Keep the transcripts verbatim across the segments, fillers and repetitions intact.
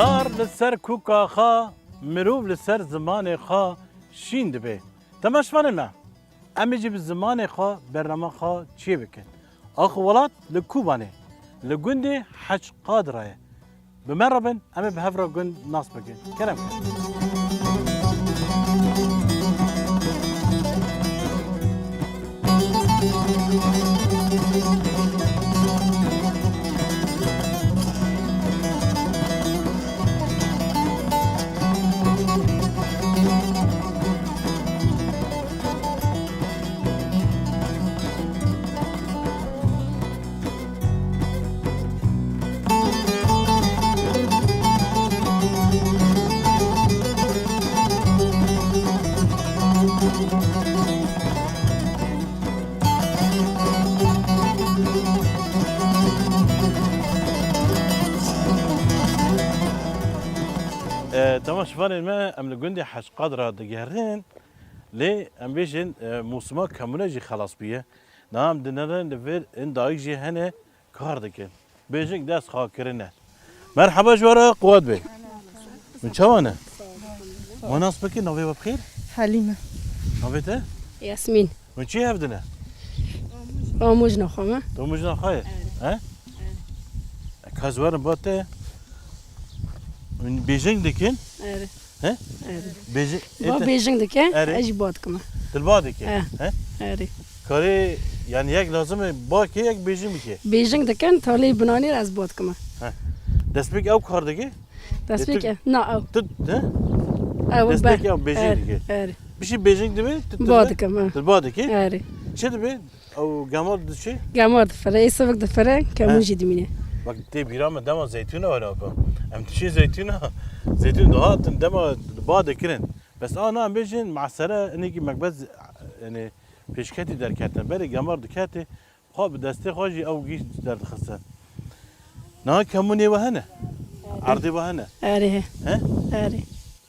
Dar li ser kûka xwe, mirov li ser zimanê xwe şîn dibe. Temaşevanên me, em ê jî bi zimanê xwe bernama xwe çê bikin. Axwelat li Kobanê, li gundê Hec Qadira ye. Bi me re bin, em ê bi hev re gund nas bikin. Kerem ke. E, temaşevanên me, em li gundê Hec Qadira digerin. Lê em bêjin, e, mûsima kemûne jî xelas bûye. Niha em dinerin li vir, in dayik jî hene kar dikin. Bêjin dest xwe kirine. Merheba ji we re, quwet be. Hûn çawa ne? Ma nas bike, navê we bi xêr? Helîme. Navê te? Yasmîn. Hûn çi hev dine? Amûj naxwe me. Tu amûj naxwe ye? He? Ka ez werim ba te. Hûn bêjing dikin? Erê. He? Erê. Bêjing, ba ete- bêjing dike, Erê. Ez jî ba dikim. Dil ba dike? He. He? Erê. Karê, yani yek lazim e ba ke, yek bêjing bike. Bêjing dikin, talê binanê ez ba dikim. He. Destpêk ew kar dike? Destpêk e. Na, ew. Tu, he? Ew Destpêk be. Ew bêjing Erê, dike. Erê. Bir şey bêjing dibe, tu, tu Ba be? Dikim, he. Tu ba dike? Erê. Çi dibe? Ew gemar diçe? Gemar difire, ê sivik difire, kemûn He. Jî dimîne. Bak, tê bîra min dema zeytûna were ku. Em diçin zeytûna, zeytûn dihatin dema ba dikirin. Bes ana em bêjin, mesele, inekî mekbez, yani, pêşketî derketine. Berê gemar dikete, xwe bi destê xwe jî ew gîş derdixiste. Niha kemûnê we hene? Erdê we hene? Erê. He? Erê.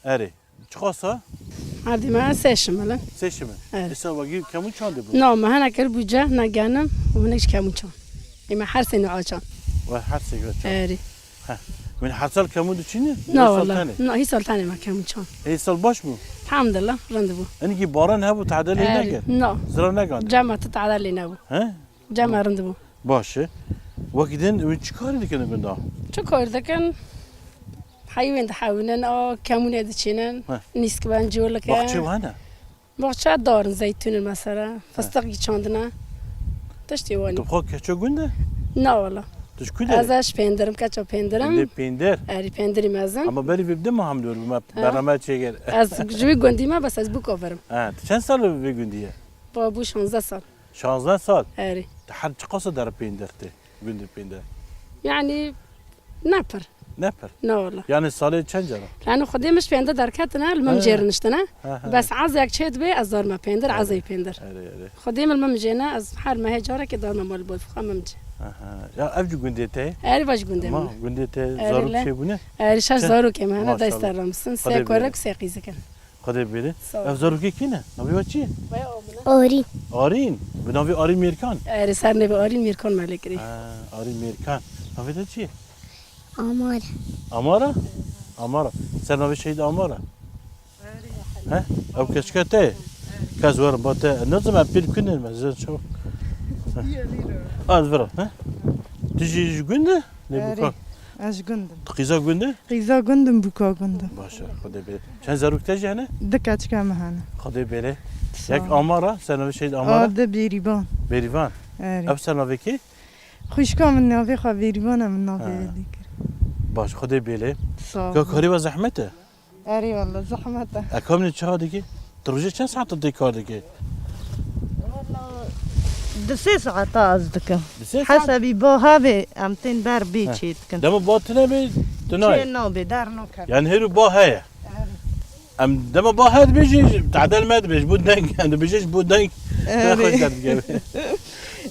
Erê. Çiqas e? Erdê me sê şimil in. Sê şimil. Erê. Îsa we gî kemûn çandê bû? Na, me hinek kir bû ceh, ne genim û hinek jî kemûn çand. Ê me her sê nû açan. We her sê çand. Erê. He. Min her sal kemûn diçînin? Na, wala. Na, hî sal tenê me kemûn çand. Hî sal baş bû? Elhamdulillah, rind bû. Enî ki baran hebû, tehdê lê nekir? Na. Zira negand? Cema tu tehdê lê nebû. He? Cema rind bû. Baş e. Wekî din, wî çi karî dikin gunda? Çi kar dikin? Heyvên dihewînin, a kemûnê diçînin, He. Nîsk ben, cûlike. Baxçe wan e? Baxçe darin, zeytûnin mesela, He. Fistiqî çandine. Tiştê wan. Tu xwe keço gund e? Na wala. Tu ji ku derê? Ez eş pêndirim, keça pêndirim. Gundê Pêndir? Erî pêndirî mezin. Ama berî vê bi dima hem dor bû, me He. Bername çêkir. Ez ji wî gundî me, bes ez bûka verim. He, tu çend sal li vê gundî ye? Ba bû şanzeh sal. Şanzeh sal? Erê. Te her çiqas e dere pêndir tê, gundê pêndir? Yani ne pir. Ne pir? Ne wala. Yani salê çend cara? Yani xwedê min ji pêndir derketine, li min He. Cêr niştine. He, he. Bes ezek çê dibe, ez darme pêndir, Erê. Ezê pêndir. Erê, erê. Xwedê min li min cêne, ez her mehê carekê darme mal bol, xwe min cê. Aha. Ya ev jî gundê te? Erê, va jî gundê Ma, min. Gundê te Erê zarok le. Çê bûne? Erê, şeş He. Zarokê min hene, Maşallah. Dest derramsin, Xwedê sê bêre. Korek, sê qîzikin. Xwedê bêre. Sağ ol. Ev zarokê kî ne? Vay amına. Arîn. Arîn. Bi navê Arîn Mêrkan. Erê, ser nêvê Arîn Mêrkan me lê kirî. Ha, Arîn Mêrkan. Navê te çi ye? Amara. Amara? Amara. Ser navê Şehîd Amara. He? Ew keçika te ye? Kes werin ba te. Ne zaman pêl kundin me, zin ço. He. Az vira, he? Tu jî ji gund e? Lê Erê. Bûka. Ez ji gund im. Tu qîza gund e? Qîza gund im, bûka gund im. Baş e, Xwedê bê. Çend zarok te jî hene? Du keçika me hene. Xwedê bêre. Sağ ol. Yek Amara, ser navê Şehîd Amara. A di Bêrîvan. Bêrîvan. Erê. Ev ser navê kê? Xwişka min navê xwe Bêrîvan e, min navê Ha. Wê dikir. Baş, Xwedê bêle. Sağ ol. Ka karê we zehmet e? Erê wele, zehmet e. E, kamînê çawa dikî? Tu rojê çend saet tê kar dikî? Wele, du sê saeta ez dikim. Du sê saet? Hesebî ba hevê em tên ber bê He. Çê dikin. Dema ba tune bê, tu nayê? Çê nabê, der nakevê. Yani hêrû ba heye? Erê. Em dema ba her dibêjî, tadel me dibêj, bû deng, em dibêje ji bû deng. Erê. Te xweş derdikeve.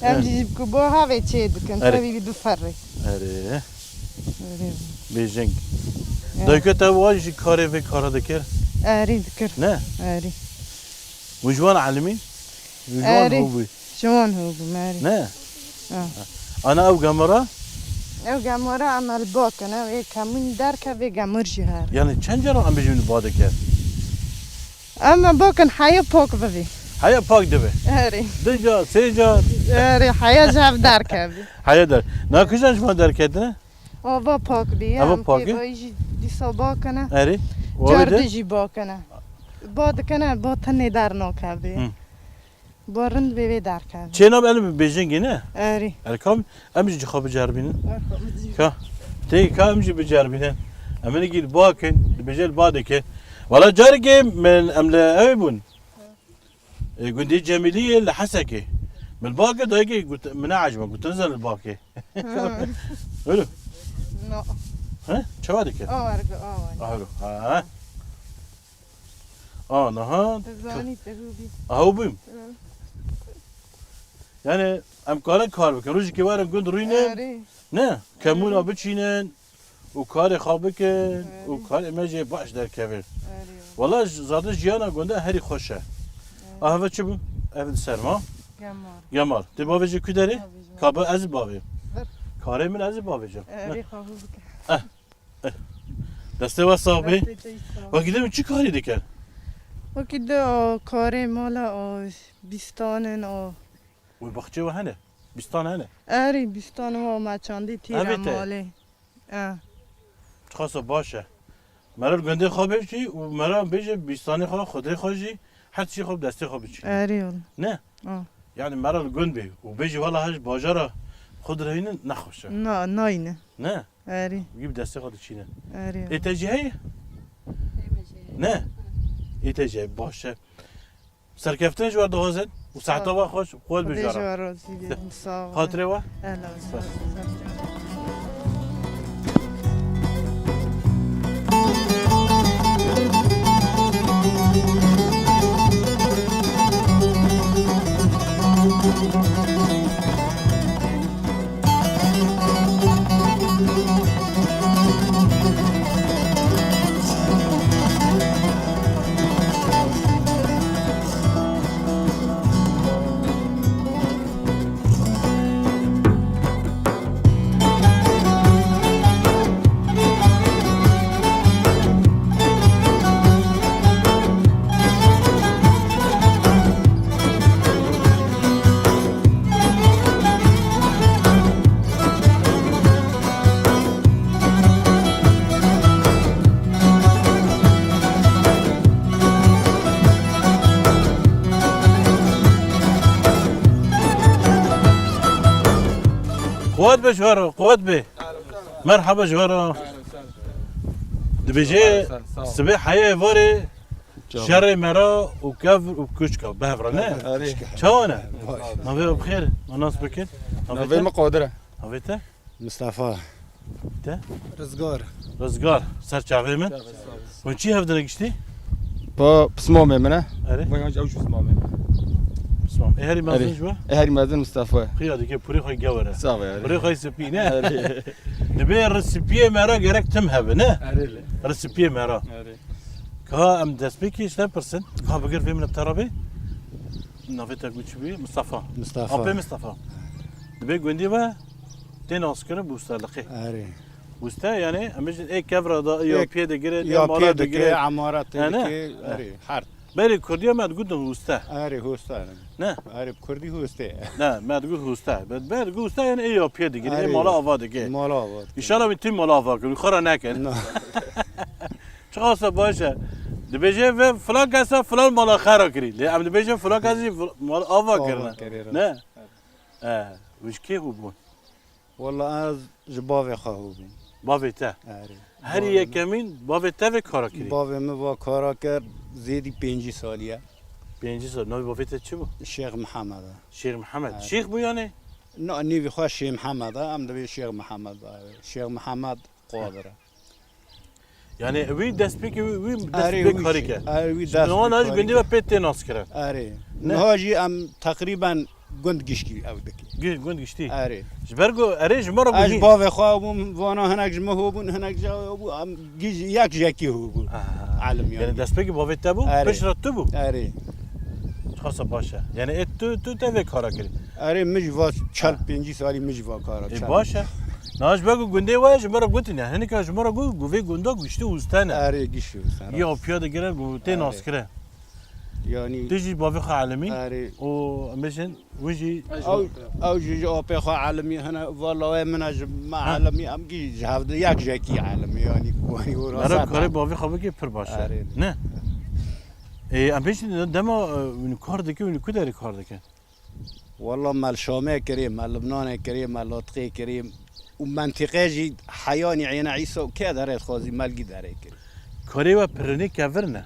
Em jî ji ku ba havê çê dikin, Erê. Tevî biferê. Erê. Erê. Bêjeng. Erê. Dayika te wa jî karê vê kara dikir? Erê dikir. Ne? Erê. Hûn ji wan elimîn? Hûn ji wan Erê. Hû bû? Ji wan hû bû, erê. Ne? Ha. Ana ew gemara? Ew gemara em li ba kin, ew ê kemûn derkevê gemûr jî her. Yani çend cara em bêjin li ba dike? Em ê ba kin heya pak bibî. Heya pak dibe. Erê. Du car, sê car. Erê, heya ji hev derkevî. Heya der. Na kijan ji van derketine? Ava pak bî. Ava em pak pê e? Vayî jî dîsa ba kine. Erê. Car dî jî ba kine. Ba dikine, ba tenê dernakevî. Hı. Bo rind bê wê derkevin. Çêna em bêjengê ne? Erê. Erkam, em jî xwe biceribînin. Ka, tê ka em jî biceribînin. Em ê gî li ba kin, dibêje li ba dike. Wala carekê min em li ew bûn. E, gundê Cemîliyê li Hesekê. Min li ba kir, dayikê got, min neeciband, got, "Tu nizanî li ba kê." Hı. Öyle. No. He? Çawa dike? Awa, ergo, awa. Awa, ha. A, niha. Tu zanî, te hû bî. Aha, hû bûm. Hı. Yani, em karin kar bikin. Rojekê werin gund rûyînin. Erê. Ne? Kemûna biçînin û karê xwe bikin û karê me jê baş derkevin. Erê. Wala j-, zade jiyana gunda herî xweş e. Erê. A, heve çi bû? Ev li ser ma? Gemar. Gemar. Tê bavêjî ku derê? Bavêjî. Ka bi ez ê bavê. Vir. Karê min ez ê bavêjim. Erê, xwe hû bikin. Eh. Destê we sax bê. Destê te sax. Wekî din çi karî dike? Wekî din o karê mala o bîstanin o. Wê baxçê we hene? Bîstan hene? Erê, bîstan wa me çandî tîra malê. E. Çiqasa baş e. Mera li gundê xwe bêjî û mera bêje bîstanê xwe, xwedê xwe jî, her tiştê xwe bi destê xwe biçî. Erê wala. Ne? A. Yani mera li gund bê û bêjî wala her ji bajara xwe direhînin nexweş e. Na, nayne. Ne? Erê. Wî bi destê xwe diçîne. Erê. Ê te jî heye? Ne? Ê te jî heye, baş e. Serkeftin ji we dixwazin û sehta we xweş, xwe bêjara. Xwedê ji we razî be. Sağ ol. Xatirê we? Helal. Sağ ol. Quwet be ji we re, quwet be. Merhaba ji we re. Dibêje, sibê heya êvarê şerê mera û kevr û kuçka, bi hev re ne? Erê. Çawa ne? Navê we bi xêr? Me nas bikin. Navê te? Navê min Qadir e. Navê te? Mistefa. Te? Rizgar. Rizgar. Ser çavê min. Hûn çi hevdine giştî? Pa pismamê min e. Erê. Vay, ew jî pismamê min. Pismam. Ê herî mezin ji we? Ê herî mezin Mistefa ye. Qiya dike pûrê xwe gewere. Sağ ol, erê. Pûrê xwe spî ne? Erê. Dibê ri spiyê me re gerek tim hebe ne? Erê le. Ri spiyê me re. Erê. Ka em destpêkê ji te pirsin. Ka bigir vê min bi te re bê. Navê te got çi bû? Mistefa. Mistefa. Apê Mistefa. Dibê gundî we tê naskirin bi Usta Liqê. Erê. Usta yani em bêjin ê kevra da, ê ya piyê digirin, ê ya mala piyê digirin, digirin, emaret digirin, erê, her. Berê Kurdiya me digotin usta. Erê, usta. Ne? Erê, Kurdî usta. Ne, me digot usta. Be-, berê digot usta yani ê ya piyê digirin, ê mala ava digirin. Mala ava digirin. İnşallah min tî mala ava kirin, xwe re nekin. Na. Çiqasa baş e. Dibêje ve filan kesa filan mala xera kirî. Lê em dibêjin filan kes jî fil-, mala ava kirine. Ava kirine. Ne? E, wî ji kê hû bûn? Walla ez ji bavê xwe hû bûm. Bavê te? Erê. Her yekemîn bavê te vê kara kirî? Bavê min va kara kir zêdî pêncî salî ye. Pêncî sal. Navê bavê te çi bû? Şêx Mihemed e. Şêx Mihemed. Erê. Şêx bû yanê? Na, nêvî xwe Şêx Mihemed e. Em dibê Şêx Mihemed be. Şêx Mihemed Qadir e. Yani wî destpêkê wî, wî destpêkarî ke. Erê, wî, erê, wî destpêkarî ke. Niha ji gundî ve pê tê naskirin. Erê. Ne? Niha jî em teqrîben gund giştî ew dikî. Gi-, gund giştî. Erê. Ji ber ku erê ji me re bû. Ez ji bavê xwe bûm, vana hinek ji me hû bûn, hinek ji ew bû, em gî-, yek ji yekî hû bû. Aha. Elim yani. Yani destpêkê bavê te bû, erê, piştre tu bû. Erê. Çiqasa baş e. Yani ê tu, tu te vê kara kirî. Erê, min jî va çel pêncî salî min jî va kara. Ê, çel. Baş e. Na ji ber ku gundê we ji me re gotin ya. Hinek ji me re got, ku vê gunda giştî ûste ne. Erê, giştî ûste ne. Ya piya digirin, ku tê Erê. naskirin. Yanî Tê jî bavê xwe elimî. Erê. Û em bêjin, wî jî Ew, ew jî ji apê xwe elimî hene, va lawê min e ji me Ha. elimî, em gî ji hevdi yek jekî elimî, yanî, wanî, û Mera rasa karê bavê xwe bikê pir baş e. Erê. Ne? Ê, em bêjin dema, e, wî kar dike, wî ku derê kar dike? Walla me li Şamê kirî, me Libnanê kirî, me Lotqê kirî û mentîqê jî heyanî Êne Îsa û kê derê dixwazî me li gî derê kirî. Karê we pirinê kevir ne?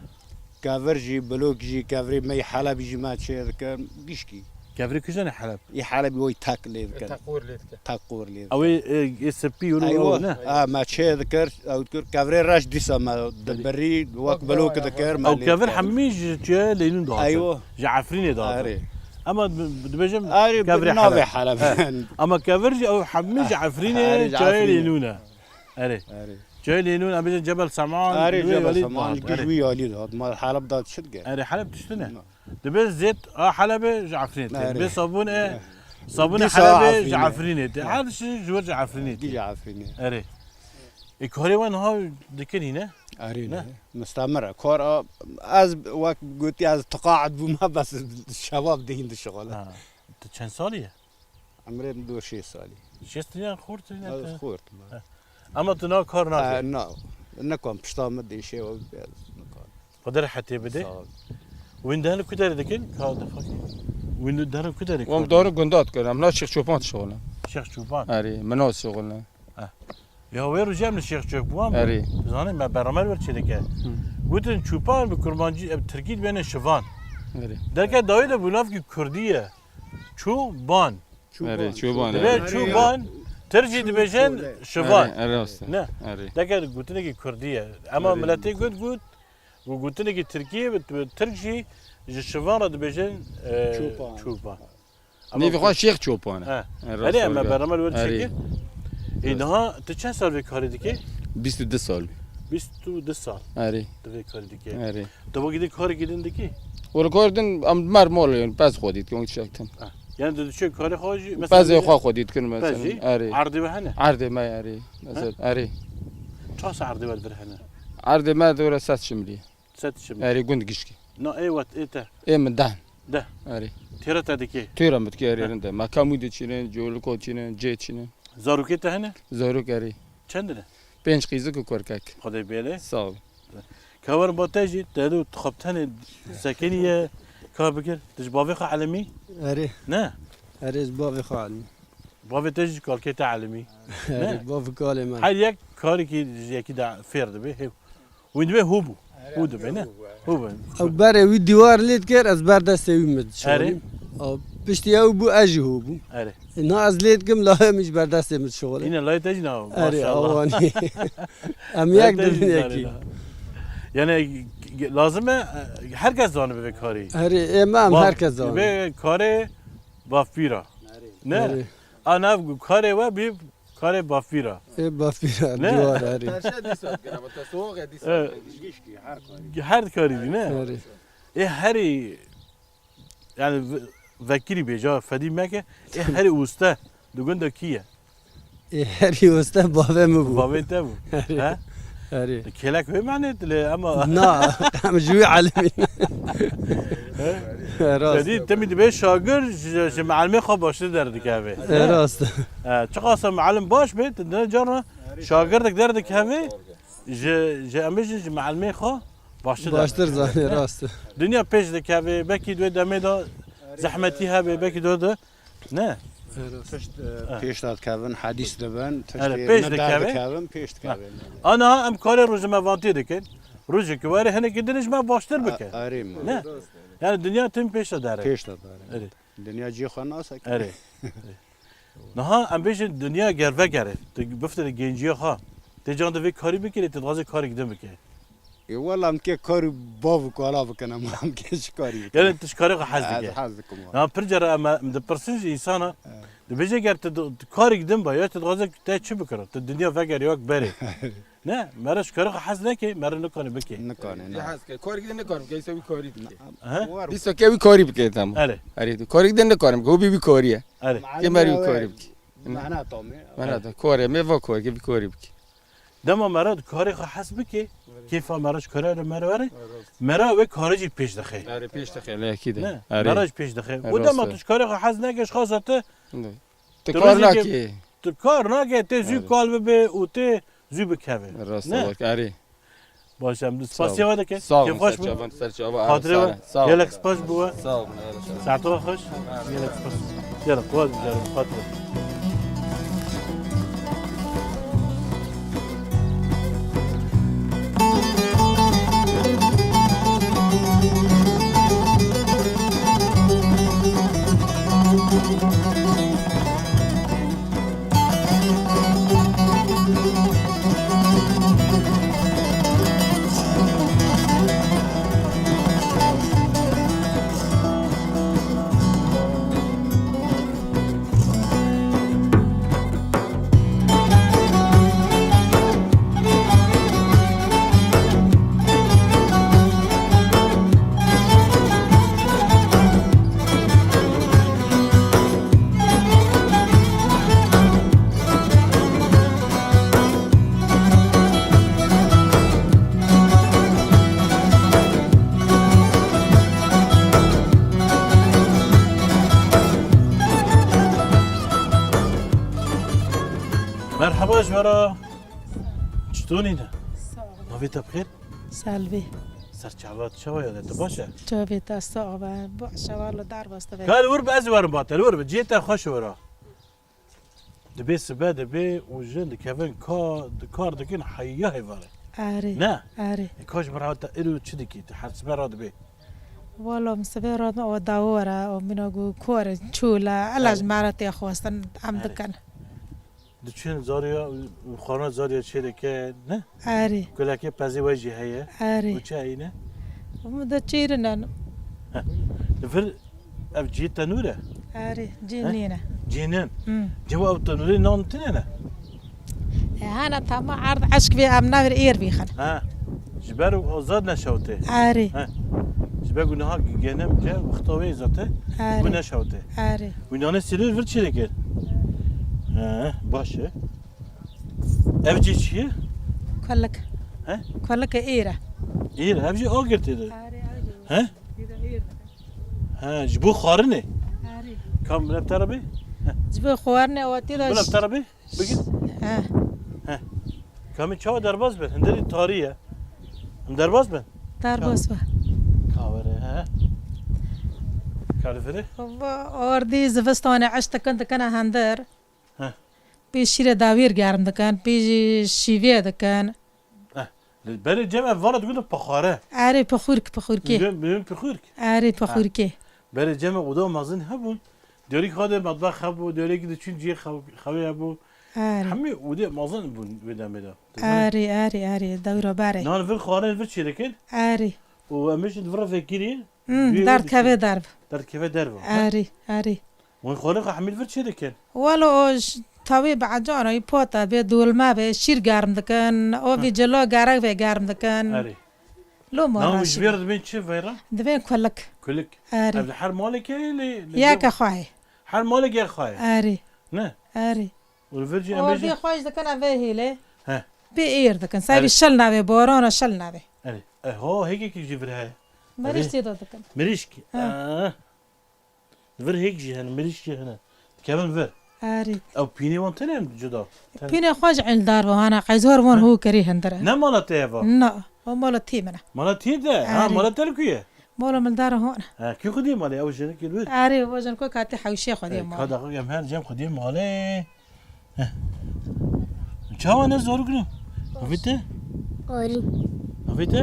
Kevir jî, bilok jî, kevirê me yê Helebî jî me çê dikin, gişkî. Kevirê kîjan e Heleb? Ê Helebî wê tek lê dikin. Teqor lê dikin. Teqor lê dikin. Ew ê, ê, ê sipî û Eywa, ew ne? Ha, me çê dikir, ew dikir. Kevirê reş dîsa me dibirî, wek bilok dikir, me Ew lê kevir dikir. hemî ji çiyayê Leylûn dihatin. Eywa. Ji Efrînê dihatin. Erê. Ama di-, dibêjim Erê, kevirê navê Heleb. Heleb. He. Ama kevir jî ew hemî ji Efrînê, Erê, ji çiyayê Efrînê. Leylûn e. Erê. Erê. Çiyayê Leylûn, em bêjin Cebel Seman, Erê, wê Cebel alî Seman, dihat. giş Erê. wî alî dihat. Ma Heleb da çi dike? Erê, Heleb tiştine. Na. Dibê zêt a Helebê ji Efrînê tê. Erê. Dibê sabûn e, sabûnê Dîsa Helebê ji Efrînê. Efrînê tê. Erê. Her tişt ji wir ji Efrînê tê. Gî ji Efrînê. Erê. Ê, karê we niha dikin hîne? Erê Ne? ne. Mistemir e. Kar a, ez wek gotî ez tiqaet bûme, bes şebab dihîn dişixule. Ha. Tu çend salî ye? Emrê min dor şêst salî. Şêst yan xurt ne? Ez xurt me. He. Ama tu na kar nakî. He, na. Nekom pişta min dêşê we bê, ez nekom. Xwedê rehetê bide. Sağ ol. Wîn dehne ku derê dikin? Ka de fakir. Wîn dehne ku derê? Wan kar dor dikin? Gunda dikin. Em na Şêx Çopan dişixulin. Şêx Çopan. Erê, min na dişixulin. He. Ya wê rojê em li Şêx Çopan bûn. Erê. Zanî me bernameya wê çê dike. Hı. Gotin Çopan bi kurmancî, e, tirkî dibêne şivan. Erê. Derke dawî de bi navkî kurdî ye. Çoban. Erê, Çoban, Dibe erê. Çoban, Tirk jî dibêjin şivan. Erê, erê, rast e. Ne? Erê. Deke gotinekî kurdî ye. Ama Erê. miletê got, got, got gotinekî tirkî ye, bi, bi tirk jî ji şivan re dibêjin, e, Çopan. Çopan. Ama Nêvê xwe Şêx Çopan e. He. Erê, Erê, rast em e. bernameya wê Erê. çêkir. Ê, niha tu çend sal vê karê dikê? Bîst û du sal. Bîst û du sal. Erê. Tu vê karê dikê. Erê. Tu wekî din karekî din dikî? Were kar din, em mer mal, yani, pez xwedî dikin, wek çektin. Ha. Yani, tu diçe karê xwe jî, mesela, Pezê xwe xwedî dikin, pez mesela. jî, Erê. Erdê we hene? Erdê me, erê. He? Mesela, erê. Çasa erdê we li vir hene? Erdê me dora sed şimlî. Sed şimlî. Erê, gund gişkî. Na, ê wet, ê te? Ê min deh. Deh. Erê. Têra te dikê? Têra min dikê, erê, Ha. rinde. Me kamû de çînin, coliko çînin, cê çînin. Zarokê te hene? Zarok, erê. Çend ne? Pênc qîzik û kurkek. Xwedê bêle. Sağ ol. Kewer ba te jî, te dû xwe bi tenê sekiniye, ka bikir. Tu ji bavê xwe elimî? Erê. Ne? Erê, ji bavê xwe elimî. Bavê te jî ji kalkê te elimî. Erê, Ne? bavê kalê me. Her yek karekî ji yekî de fêr dibe. Hê-, wî dibe hû bû. Hû dibe, ne? Hû bû. Ew berê wî dîwar lê dikir, ez ber destê wî min dişixulîm. Erê. Ew piştî ew bû, ez jî hû bûm. Erê. E, na ez lê dikim, lawê min ji ber destê min dişixulî. Yine layê te jî na, Erê, maşallah. awanî. Em Layê yek te jî dibin na yekî. lê da. Yani, lazim e, herkes zanibe vê karî. Erê, ê me em Baf-, herkes zanibe. Vê karê bafpîra. Ne? Erê. A nav karê we bî karê bafpîra. Ê bafpîra, Ne? dîwar, erê. Perşe dîsa dikir, ama te soğuk e dîsa Evet. dikir. Her karî dî, ne? Erê. Ê herî, yani, ve-, vekirî bêja fedî meke, ê herî uste, di gunda kî ye? Ê herî uste bavê min bû. Bavê te bû. Erê. He? Erê. Kêlek wê manê dilê, ama Na, em ji wî elimî. He? Rast. Fedî, temî dibê şagir ji, ji meelimê xwe baştir derdikeve. E, rast. E, çiqasa meelim baş be, tu dine carna şagirdek derdikeve, ji, ji em bêjin ji meelimê xwe baştir Baştir derdikeve. zanê, rast. Dinya pêş dikeve, belkî di wê demê de zehmetî hebe, belkî de, de, ne? E, rast. Tişt, e, Ha. pêş de dikevin, hedîs dibin, Hele, tiştê pêş ne dikeve. derdikevin, pêş Ha. dikevin. Ana em karê rojnamevantiyê dikin. Rojekî were hinekî din ji me baştir bike. A-, erê me. Ne? Yani dinya tim pêş de dere. Pêş de dere. Erê. Dinya cihê xwe nase ki. Erê. Niha em bêjin dinya ger vegere, tu bifte di genciya xwe. Tê can di vê karî bikirê, tu dixwazê karek din bike. Ê, wela em kê kar û bav û kala bikin, em, em kê ji karî bikin. Yani tu ji karê xwe hez Ez dike. hez dikim, wela. Niha pir cara em, em dipirsin ji însana, Evet. dibêje ger tu di-, tu karek din ba, ya tu dixwazê te çi bikiro? Tu dinya vegere ya wek berê. Ne, mere ji karê xwe hez neke, mere nikane bike. Nikane, ne. Hez ke, karek din nikarim, ke îsa wî karî dike. He? Dîsa ke wî karî bike, tamam. Erê. Erê, karek din nikarim, ke wî bî karî ye. Erê. Ke mere wî karî bike. Mehna tamê. Mehna da, korê me va korê, ke bi korî bikî. Dema mera di karê xwe hes bike, kêfa mera ji karê re mera were, mera wê karê jî pêş dixe. Erê, pêş dixe, lê ekî de. Ne, erê. Mera jî pêş dixe. Erê, û dema rast e. Tu ji karê xwe hez neke, ji xasa te, ne. Tu tu kar rojekê nakî. Tu kar nake, tê zû Erê. Kal bibe û tê zû bikeve. Rast e, wek erê. Baş em. Spas ya we dike. Sağ olun, kêf xweş bû. Serçavan, serçava, Xatirê we. Sağ olun. Gelek spas bû we. Sağ olun. Saeta we xweş. Gelek spas. Gelek xweş, gelek xatirê. Merhaba ji we re. Çitonî ne? Sağ ol. Navê te bi xêr? Selvi. Serçava, tu çawa yade, tu baş e? Çavê te sağ be. Bu şewa li derbas dibe. Ka li wir be, ez werim ba te, li wir be. Cihê te xweş wera. Dibê sibe dibe û jin dikevin ka, di kar dikin heya hêvare. Erê. Ne? Erê. E, ka ji min re te îro çi dikî? Tu her sibe radibê? Wala min sibe radibim, o dawora, o mina ku kor, çûla, ela ji me re tê xwestin, em dikin. Diçin zariya, xwarina zariya çêreke, ne? Erê. Kulekê pezê we jî heye. Erê. Û çi heyî ne? Hûn de çêrine. Heh. Li vir ev cihê tenûr e? Erê, cihê nîne. Cihê nin? Hmm. Cihê ew tenûrê nan tine ne? E, hana tamam erd eşk vê em navir êr vîxin. Ha. Ji ber û zad neşewtê. Erê. He. Ji ber ku niha genim ce wexta wê zate. Erê. Ku neşewtê. Erê. Wî nanê sêrê vir çêrê kir. He, baş e. Ev cî çi ye? Kulik. He? Kulik e, êr e. Êr e. Ev jî agirtê de. Erê, erê. He? Êr e, êr e. He, ji bo xwarinê. Erê. Kam bila bi te re bê? He. Ji bo xwarinê, o tê de. Bila bi te re bê? Bigir. He. He. Kamî çawa derbas bin? Hindirî tarî ye. Em derbas bin? Derbas be. Kawere, he. Kalifiri? Va, ardî zivistanê eş dikin, dikine hindir. He. Pê şîrê dawîr germ dikin, pê jî şîvê dikin. Eh, li berê cem ev vana digotin pixare. Erê, pixûrk, pixûrkê. Bibin, bibin pixûrk. Erê, pixûrkê. Berê cem oda mezin hebûn. Diyarî xwe de metbex hebû, diyarî ki diçûn cihê xew-, xewê hebû. Erê. Hemî odê mezin bûn wê demê de. Erê, erê, erê, dewra berê. Nan vir xwarin vir çê dikin. Erê. Û em ê jî vir vekirî. Hmm, derdkeve derv. Derdkeve derv, ha? Erê, erê. Wan xwarin xwe hemî vir çê dikin. Welo o j-, tawê bi ecara, pota be, dolma be, şîr germ dikin, o vî cilo gerek ve germ dikin. Erê. Lo ma Nam ji vê re dibên çi veyra? Dibên kulik. Kulik. Erê. Ev li her malekê lê, lê Yeke xwe ye. Her malek yek xwe ye. Erê. Ne? Erê. Û li vir jî em bêjin? Ardê xwe ji dikin ev hêlê. He. Pê êr dikin. Sabî Erê. Şil navê, borana şil navê. Erê. E, ho, hêkekî jî vir heye. Mirîşk Erê. Tê de dikin. Mirîşk. He. Ah. Vir hêk jî hene, mirîşk jî hene. Dikevin vir. Erê. Ew pînê wan tene em cuda? Tene. Pînê xwe ji el dar ve hana, qeyzor wan Hı. Hû kirî hindire. Ne mala te ye va? Na, o mala tî min e. Mala tî de? Ha, Erê. Mala te li ku ye? Mala min dar hon. Ha, kî xwedî malê, ew jinik li wir? Erê, o jinik ku katî hewşê xwedî Erê, malê. Ka daxik em her cem xwedî malê. Heh. Çawa ne zarok ne? Navê te? Orî. Navê te?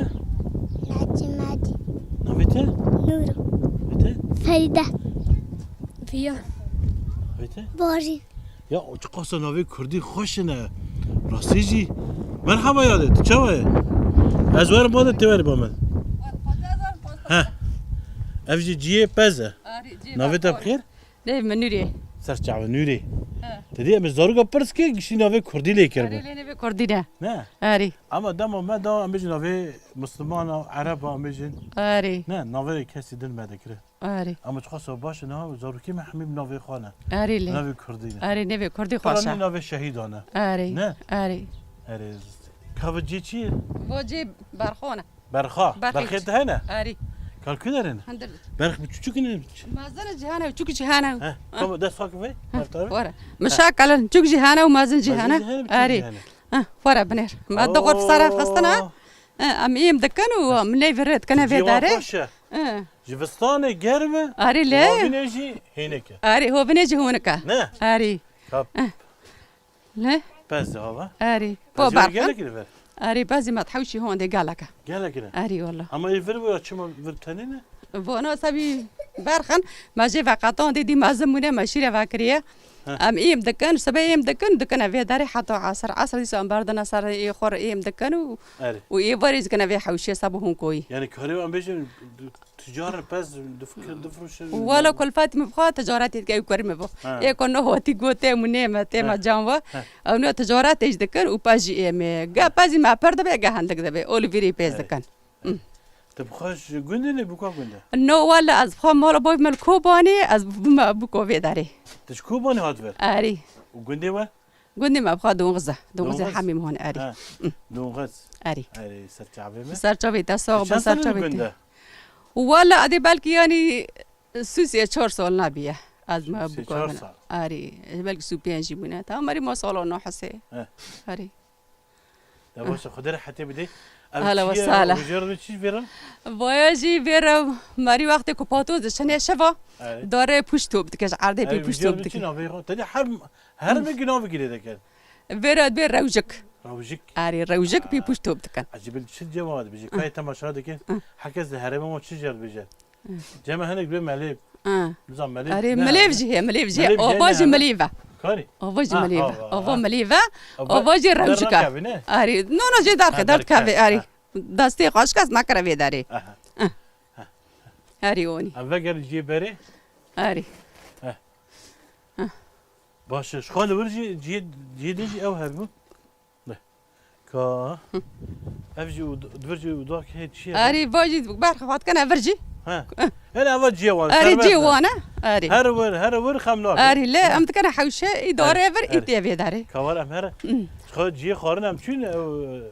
Nacî Macî. Navê te? Nûro. Navê te? Ferîde. Viya. Navê te? Barî. Ya, o çiqasa navê kurdî xweş ne. Rastî jî. Merhaba yadê, tu çawa ye? Ez werim ba de tê werî ba min. He. Ev jî ciyê pez e. Navê te bi xêr? Navê min Nûrê. Ser çavê Nûrê. He. Te dî em ê zaroka pirs ke giştî navê kurdî lê kiribû. Erê, lê navê kurdî ne. Ne? Erê. Ama dema me da em bêjin navê Misliman a, Ereb a em bêjin. Erê. Ne, navê kesî din me dikirin. Erê. Ama çiqas baş e, niha zarokê me hemî bi navê xwe ne. Erê lê. Navê kurdî ne. Erê, navê kurdî xweş e. Navê şehîdan e. Erê. Ne? Erê. Erê. Ka vê cê çi ye? Vê cê Berxo ne. Berxa. Berxê. Berxê te hene? Erê. Kalkû derin? Hindir. Berx bi çuçuk ne? Mezin jî hene, çuçuk jî hene. He. Tamam, dest xwe kivê. He. Wara. Mişa kalin, çuçuk jî hene û mezin jî hene. Mezin jî hene, çuçuk jî hene. He, wara binêr. Ma doxor sara xistine. Oo. He, em êm dikin û em lê virê dikine vê derê. Xweş e. He. Jivistanê germ e. Erê lê. Hovînê jî hênik e. Erê, hovînê jî hûnik e. Ne? Erê. Kap. He. Lê? Pez de hava. Erê. Bo berxin. Gelek li ver. Erê, bezî me hewşî hondê gelek e. Gelek ne? Erê, wala. Ama ê vir bû ya çima vir tenê ne? Bo no sebî berxin, me jê veqetan dê dî mezin bûne, me şîre vekiriye. He. Em êm dikin, sibê êm dikin, dikine vê derê heta esir. Esir dîsa em berdine ser ê xwe re êm dikin û, Erê. Û ê varê dikine vê hewşê seb û hûn koyî. Yani karê em bêjin, Ticaret pez dif-, difroşe. Wala kulfat min bixwe ticaretê dike ew kurî min bo. Ha. Ê ku no hatî got tê min nê me, tê me can ve. Ha. Ew no ticaretê jî dikir û pez jî ê me. Ge pezî me pir dibe, ge hindik dibe. Ol vîrî pez dikin. Hı. Tu bixwe ji gundê ne, bi ka gund e? No, wala ez bixwe mala boy me li Kobanê, ez bime bi kovê derê. Tu ji Kobanê hat vir? Erî. Û gundê we? Gundê me bixwe Donxiz e. Donxizê Donxiz? Hemî hon erî. Ha, Donxiz. Erî. Erî, ser çavê me. Ser çavê te, sax be, ser çavê te. Çend sal li gund e? Wala, edê belkî yanî sûsê çar sal nabiye. Ez me bûka sal. Erî, belkî sû pênc jî bûne. Tamam, erî, ma sala nehesê. He. Erî. Ya baş e, Xwedê rehetê bide. Hela we sala. Ev çi ye? Wî jê re çi vêra? Vaya jî vêra, merî wextê ku patoz diçine şeva, Evet. Darê pûç top dike, ji erdê pê pûç top dike. Çi navê xwe? Te de her, her Hı. Mingî navekî lê dikin. Vêra dibê rewjik. Rewjik. Erê, rewjik pê pûç top dikin. Ecêbî çi cema dibêje? Hı. Kayê temaşa dikin. Hı. Herkes di herêma wan çi jê dibêje? Cem hinek bê melê. Ha. Nizam melê. Erê, ne? Milêv jî heye, milêv jî heye. Milêv jî ava jî heye, milêv e. Karî? Ava jî milêv e. Ha, ava, ava ha. Milêv e. Ava, ava jî rewjik e. Derkevî ne? Erê, no, no, jê derke, ha, derkevî, derke, erê. Ha. Destê xwe şikest nekire vê derê. Aha. Ha. Ha. Erê, onî. Em vegerin jê berê. Erê. Ha. Ha. Baş e. Şixal vir jî, ciyê, ciyê din jî ew hebû. Ne. Ka. Ev jî û-, di vir jî û dak hê çi ye? Erî, va jî berxwe xwe dikene vir jî. He. Hı. Hele eva ciyê wan, erî, serbest ciyê e. Wan e. Erî. Her wir, her wir xem nake. Erî, lê em dikene hewşe, î dare vir, î tê vê dare. Ka war em here. Hı. Xwe ciyê xwarin em çûn, ew,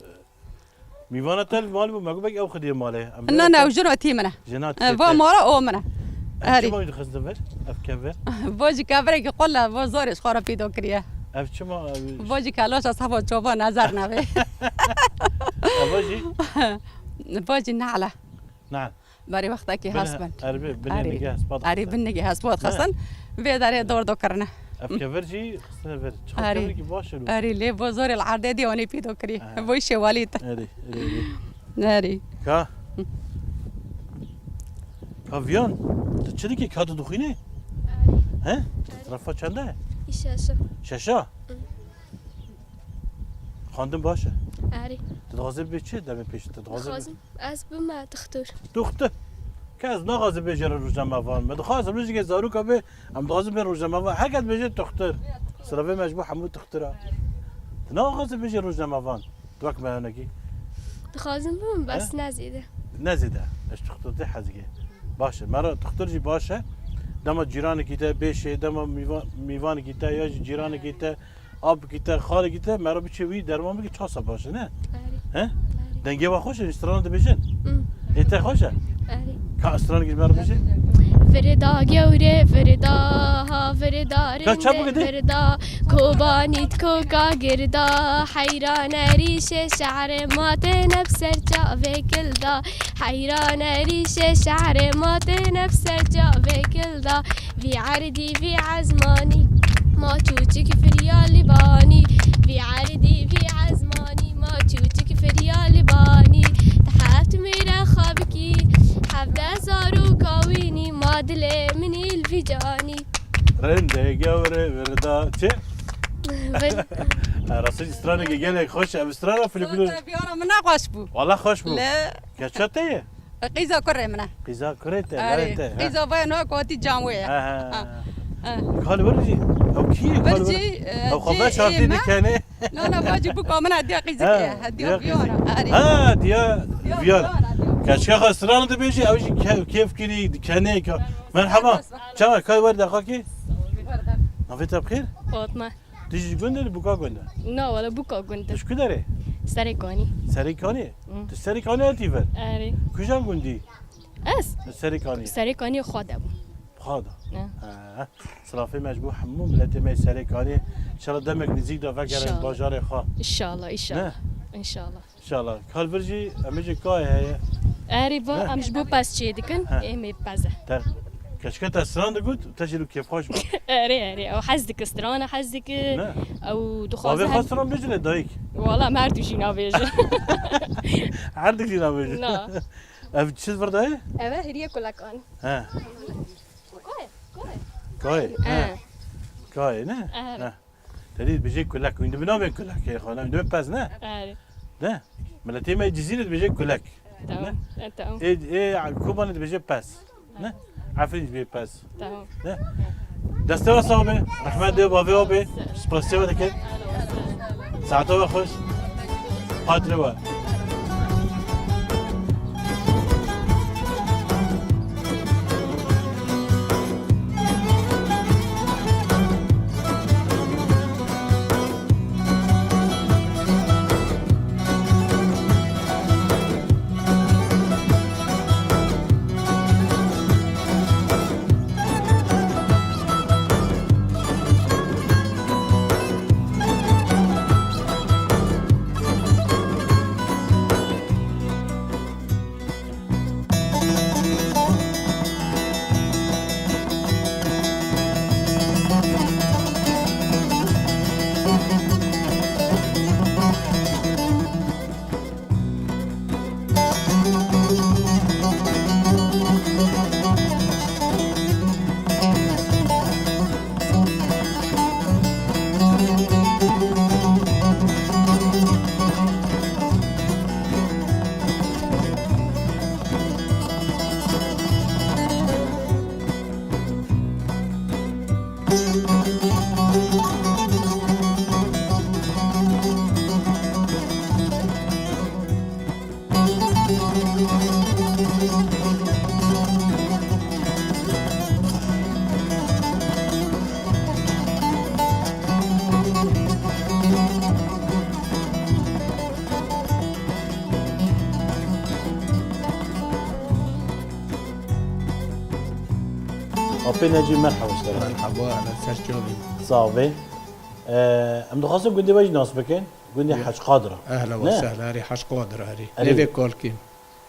mîvana te li mal bû, me got belkî ew xwediyê malê. Em Na, na, ew jina tî min e. Jina tî te. Va mala o min e. Ev çima wî dixistin vir? Ev kevir? Va jî kevirekî qul e, va zorê ji xwe re pêdo kiriye. Ev çima, ev Va jî kelaşa sehva çova nezer navê. Ev va jî? Va jî nehle. Nehl. Berê wextekî hesbin. Erê, binê nigê hespa dixistin. Erê, bin nigê hespa dixistin. Vê derê dor do kirine. Ev kevir jî xistine vir. Çiqa kevirekî baş e. Erê, lê bo zorê li erdê dî onê pî do kirî. Bo şêwalî te. Erê, erê, erê. Erê. Ka? Ka Viyan, tu çi dikî? Ka tu dixwînî? Erê. He? Erê. Sinafa çend e? Şeşa. Şeşa? Hı. Xwendin baş e? Erê. Tu dixwazî bibî çi demê pêş? Tu dixwazî bibî Dixwazim ez bime dixtor. Dixtor? Kes naxwaze bêje rojnamevan. Me dixwaz rojekê zaroka bê, em dixwazin bê rojnamevan. Her kes bêje dixtor. Silavê me ji bo hemû dixtora. Tu naxwaze bêje rojnamevan. Tu wek me hinekî. Dixwazim bim, bes He? ne zêde. Ne zêde. Ez dixtor tê hezikê. Baş e. Mera dixtor jî baş e. Dema cîranekî te bêşê, dema mîva-, mîvanekî te ya jî cîranekî te, apkî te, xalekî te, mera biçe wî derman bike, çasa baş e, ne? Erê. He? Erê. Dengê we xweş e, strana dibêjin? Hmm. Ê te xweş e? Erê. Ka stranekî ji me re bêje? Virida gewre, virida, ha virida Ka çap rinde, bike de? Virida, Kobanî di koka girda, heyran erîşe şehrê ma têne bi ser çavê kilda. Heyran erîşe şehrê ma têne bi ser çavê kilda. Vî erdî, vî ezmanî, ma çûçik firya li banî. Vî erdî, vî ezmanî, ma çûçik firya li banî. Di heft mêre xwe bikî, hevdeh zaroka wînî, ma dilê min î li vî canî. Rindê gewre virda çi? Rastî stranekî gelek xweş e. Ev strana folklor. Viyana min ne xweş bû. Wala xweş bû. Lê Keça te ye? Qîza kurê min e. Qîza kurê te, Erê. Layê te, he. Qîza vaya no ku hatî can wê ye. He, he. Ha. He. Kal vir jî. Ew kî ye? Vir jî, e, Ew xwe cî veş artî ê me. Dikene. Na, na, va jî bûka min hediya qîzik ye. Hediya Viyana. Erê. Ha, diya Viyana. Keçika xwe stran dibêjî, ew jî kev-, kêf kirî, dikenê ka. Merhaba. Çawa, kay wer de xakî? Navê te bi xêr? Fatma. Tu jî ji gund î, li Buka gund e? Na, wele Buka gund e. Tu ji ku derê? Serêkanî. Serêkanî? Hı. Tu Serêkanî hatî vir? Erê. Kujan gundî? Ez? Serêkanî. Serêkanî xwe de bû. Xwe de? Ne. He. Silafê me ji bo hemû miletê me yê Serêkanî. Înşallah demek nêzîk de vegerin bajarê xwe. Înşallah, înşallah. Ne? Înşallah. Înşallah. Kal vir jî, em ê jî kayê heye. Erê, va, ne? Em ji bo pez çê dikin, he, ê me pez e. Te, keçika te stran digot, te jî li kêfxweş bû. Erê, erê. Ew hez dike, strana hez dike. Ne? Ew dixwaze. Bavê xwe stran bêje lê dayik. Wala, em her du jî nabêjin. Her du jî nabêjin. Na. Ev çi vir dayê? Ev e hiriye kulekan. He. Kayê, kayê. Kayê, he. He. Kayê, ne? Erê. He. Te dî dibêje kulek. Hûn dibin navê kulek, ê xwe, ne? Hûn dibin pez, ne? Erê. Ne? Miletê me Cizîrê dibêje kulek. Tamam. Ne? E, tamam. Ê, ê Kobanê dibêje pez. Ne? Efrîn dibê pez. Tamam. Ne? Destê we sax be. Rehmet dê bavê we be. Spasiya we dikin. Saeta we xweş. Xatirê we. Apê Necî, merhaba ji te re. Merhaba, ehlen, ser çavê. Sax bê. Ee, em dixwazin gundê we jî nas bikin. Gundê Hec Qadir e. Ehla we sehla, erê Hec Qadir, erê. Erê. Nêvê Kalkê.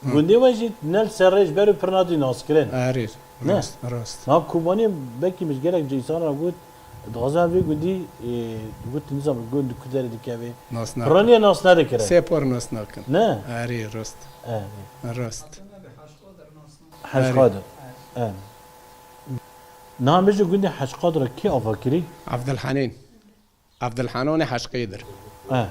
Hı. Gundê we jî ne li ser rê ji ber û pir nadî naskirin. Erê, ne? Rast, rast. Niha Kobaniyê belkî min ji gelek cî însanan got, dixwaze vê gundî, e, got nizam gund ku derê dikeve. Nas nakin. Piraniye nas nedikirin. Sê par nas nakin. Ne? Erê, rast. Erê. Rast. Hec Qadir. Erê. Niha em bêjin gundê Hec Qadir kê ava kirî? Evdilhenîn. Evdilhenanê Hecqêdir. Eh.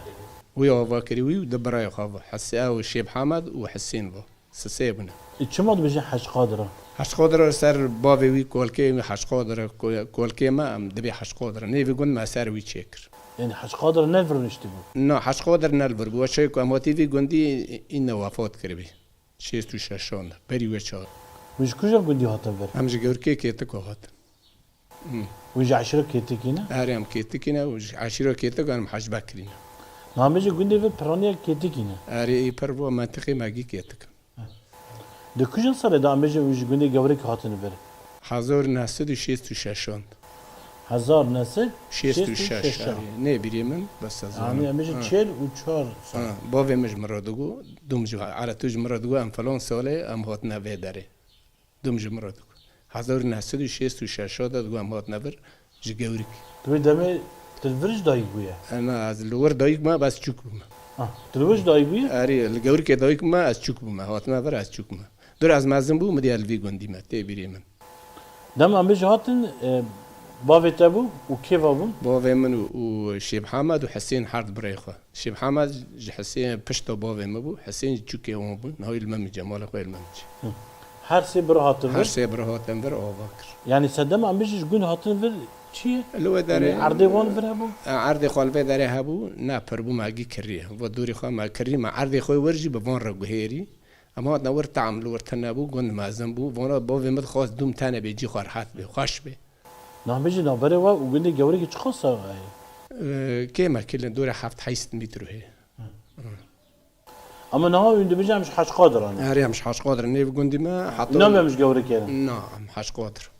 Wî ava kirî wî û du birayê xwe ve. His-, ew Şêb Hemed û Hisên ve. Sisê bûne. E, çima dibêje Hec Qadir e? Hec Qadir e ser bavê wî Kolkê, Hec Qadir e, ko-, Kolkê me em dibê Hec Qadir e. Nêvî gund me ser wî çêkir. Yani Hec Qadir ne vir niştî bû? Na, Hec Qadir ne li vir bû. Çê ku em hatî vî gundî, îne wefat kiribî. Şêst û şeşan de. Berî wê çaxê. Hûn ji kuja gundî hatin vir? Em ji Gewrikê Kêtiko hatin. Hmm. Hûn ji eşîra Kêtikî ne? Erê, em Kêtikî ne û ji eşîra Kêtik em Hec Bekirî ne. Namê ji gundê ve piraniya Kêtikî ne? Erê, ê per vo mentiqê me gî Kêtik. Di kujan serê de em bêjin hûn ji gundê Gewrikê hatin vir? Hezar neh sed û şêst û şeşan. Hezar neh sed şêst û şeş, şêst û şeş, erê. Nê birê min, bes ez zanim. Yanî em bêjin çêl û çar sal. Ha, bavê min ji min re digo, dûm ji, ere tu ji min re digo, em filan salê em hatine vê derê. Dûm ji min re digo. Hezar neh sed û şêst û şeş de digo em hatine vir ji Gewrik. Tu wê demê tu li vir ji dayik bûye? E, na, ez li wir dayik me, bes çûk bûme. Ah, tu li wir ji dayik bûye? Erê, li Gewrikê dayik me, ez çûk bûme. Hatime vir, ez çûk me. Dur ez mezin bûm, min diya li vî gundî me, tê bîrê min. Dem em bêjin hatin, e, bavê te bû û kê va bûn? Bavê min û, û Şêb Hemed û Hisên her du birayê xwe. Şêb Hemed ji Hisên pişta bavê min bû, Hisên ji çûkê wan bû, niha wî li Memîc e, malê xwe yê li Memîc e. Hı. Her sê bir hatin vir? Her sê bir hatin vir, ava kir. Yanî sedema em bêjin ji gund hatin vir çi ye? Li wê derê. Yanî erdê wan vir hebû? E, erdê xwe li vê derê hebû, ne pir bû, me gî kirî. Va dorê xwe me kirî, me erdê xwe wir jî bi van re guhêrî. Em hatina wir tam li wir tune bû, gund mezin bû. Vana bavê min dixwest dûm tene bê, cî xwe rehet bê, xweş bê. Nabêjî navberê we û gundê Gewrikê çiqas sax e? Ee, kêm e, kilin dore heft heyşt metre heye. Ama niha hûn dibêjin em ji Hecqadir in. Erê, em ji Hecqadir in. Nêv gundî me, heta Nabê em ji Gewrikê in. Na, em Hecqadir.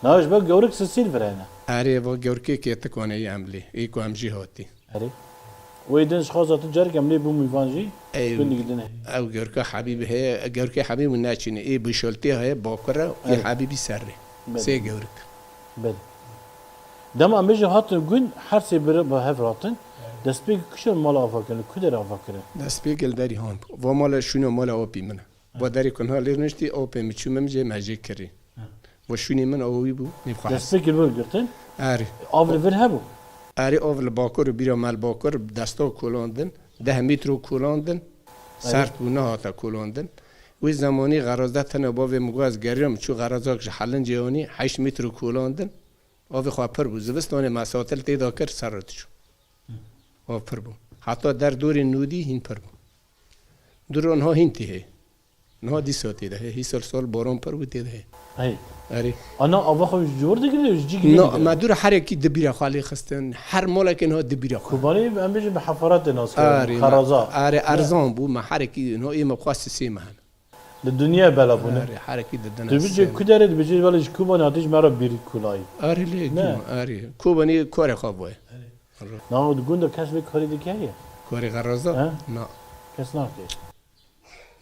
Nabê ji ber Gewrik silsîl vir hene. Erê, va Gewrikê kê tikane yê em lê. Ê ku em jî hatî. Erê. Wê din ji xaza tu carek em lê bû mîvan jî. Ey, gundî din heye. Ew Gewrika Hebîbî heye. Gewrikê Hebîbî neçîne. Ê Bişoltê heye, Bakur e. Ê Erê. Hebîbî serrê. Belê. Sê Gewrik. Belê. Dema em bêjin hatin gund, her sê bir bi hev hatin, destpêkê kişan mala ava kirin, li ku derê ava kirin? Destpêkê li derî han bû. Va mala şûna mala opî min e. Va derê ku niha lê rûniştî, opê min çû min cê me jê kirî. Va şûnê min awî bû, nîv xwe hes. Destpêkê li vir girtin? Erê. Av li vir hebû? Erê, av li bakur û bîra me li bakur, desta kolandin, deh metro kolandin, Erê. Sert bû, nehata kolandin. Wê zemanî xerazde tene bavê min got ez geriyam, çû xerazak ji Helincê anî, heşt metro kolandin. Avê xwe pir bû. Zivistanê me satil tê de kir, ser re diçû. Av pir bû. Heta derdorê nûdî hîn pir bû. Dû ro niha hîn tê hê. Niha dîsa tê de hê. Hîsal sal baran pir bû tê de hê. Hey. Erê. Ana ava xwe ji cor digire, ji cî Na, girî digire? Me dû re herekî di bîra xwe lê xistin. Her malekê niha di bîra xwe. Kobanî em bêjin bi hefaretê nas kirin, Erê, me, xeraza. Erê, Ne? Erzan bû. Me herekî niha ê me xwest sê me hene. Li dinyayê bela bûne. Erê, herekî didine Tu bicê sê. Ku derê dibicê, wele ji Kobanê hatî ji me re bîr kulayî. Erê lê Ne. Dîm, erê. Kobanê karê xwe bûye. Erê. Na, di gunda kes vê karî dike heye? Karê xeraza? He? Na. Kes nake.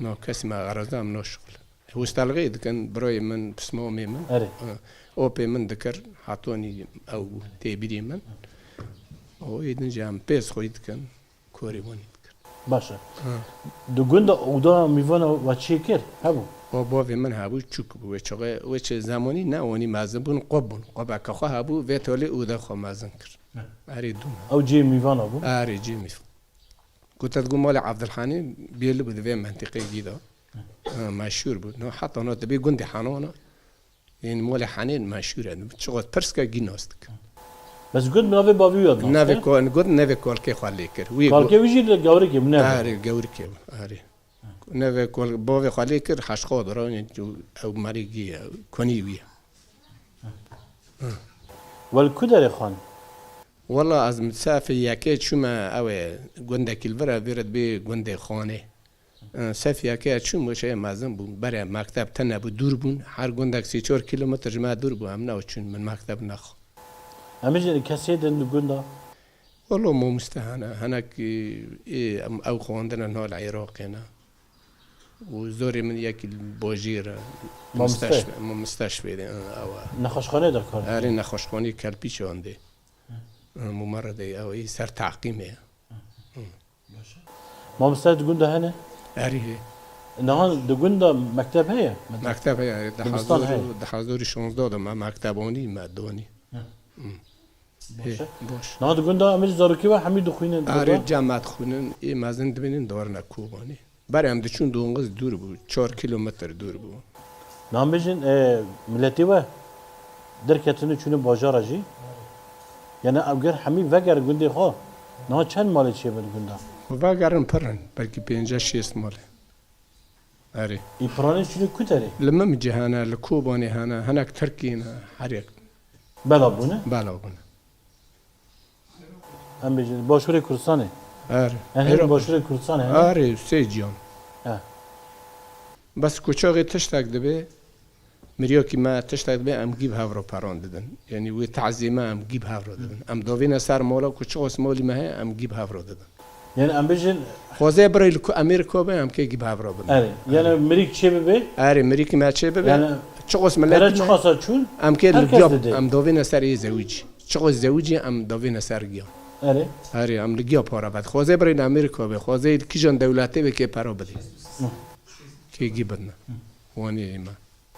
Na, kesî me xeraza em naşixulin. Hostelxê dikin, birayê min, pismamê min. Erê. Ha. Opê min dikir, hetanî ew bû, têbîrê min. O êdin jî em pêz xwî dikin. Korê wanî dikir. Baş e. Ha. Di gunda oda mîvana we çêkir? Hebû? O bavê min hebû, çûk bû. Wê çaxê, wê çi zemanî ne, wanî mezin bûn, qop bûn. Qopeke xwe hebû, vê tolê oda xwe mezin kir. Ne. Erê dû me. Ew cê mîvana bû? Erê, cê mîvan. Ku te digot malê Evdilhanî, bêli bû di vê mentiqê gî de. Ha, meşhûr bû. No, heta no dibê gundê Henana. Yên malê Henên meşhûr e. Çiqas pirs ke gî nas dikin. Bes got navê bavî wî ya nas Navê kir? Ko-, got navê kolkê xwe lê kir. Wî Kolkê go- wî jî li Gewrikê bû, ne? Erê, Gewrikê bû, erê. Navê kol-, bavê xwe lê kir, Heşqa dira, ew merî gî ye, konî wî ye. Wel ku derê xan? Wela ez min sefê yekê çûme, ew ê gundekî li vir e, vê re dibê gundê Xanê. Sefiyeke çûn, weşeye mezin bûn. Berê mekteb tene bû, dûr bûn. Her gundek sê çar kîlometr ji me dûr bû. Em neçûn, min mekteb nexwend. Em jî kesê din di gunda? Welo mamoste hene. Hinek, ê, em, ew xwendine niha li Iraqê ne. Û zorê min yekî li bajêr e. Mamoste? Musteşf-, musteşfê de, ew e. Nexweşxaneyê de kar dike? Erê, nexweşxaneyê Kelpî çandê. Mumeredê ew ê ser teqîmê ye. Baş e. Mamoste di gunda hene? Erê hê. Niha di gunda mekteb heye? Mekteb heye, erê. Dibistan heye? Di hezar û şonzdeh de me mekteb anî, me danî. He. Hı. Baş e. Hê, baş. Niha di gunda em ê zarokê we hemî dixwînin di gunda? Erê, cem me dixwînin, ê mezin dibînin, diwerine Kobanê. Berê em diçûn dongiz dûr bû, çar kîlometr dûr bû. Niha bêjin, e, miletê we derketin û çûne bajara jî. Yani ew ger hemî vegerin gundê xwe. Niha çend malê çêbin gunda? Vegerin pir in, belkî pênceh şêst malê. Erê. Î piranî çûne ku derê? Li Mimcê hene, li Kobanê hene, hinek Tirkî ne, her yek. Bela bûne? Bela bûne. Em bêjin, Başûrê Kurdistanê. Erê. Em hê Êro- Başûrê Kurdistanê, he? Erê, sê ciyan. He. Bes ku çaxê tiştek dibe, miryakî me tiştek dibe, em gî bi hev re peran didin. Yanî wê taziyê me em gî bi hev re didin. Em davêne ser mala ku çiqas malî me heye, em gî bi hev re didin. Yani em bêjin Xwezê birê li ku Amerîka be, em kê gî bi hev re bidin. Erê. Yani mirîk çê bibe? Erê, mirîkî me çê bibe. Yani Çiqas pere miletî me çiqasa çûn? Em kê li Herkes giya, dide. Em davêne ser ê zewicî. Çiqas zewicî em davêne ser giya. Erê. Erê, em li giya para bed. Xwezê birê li Amerîka be, xwezê li kijan dewletê be kê para bidê. Hı. Kê gî bidne. Wanê me.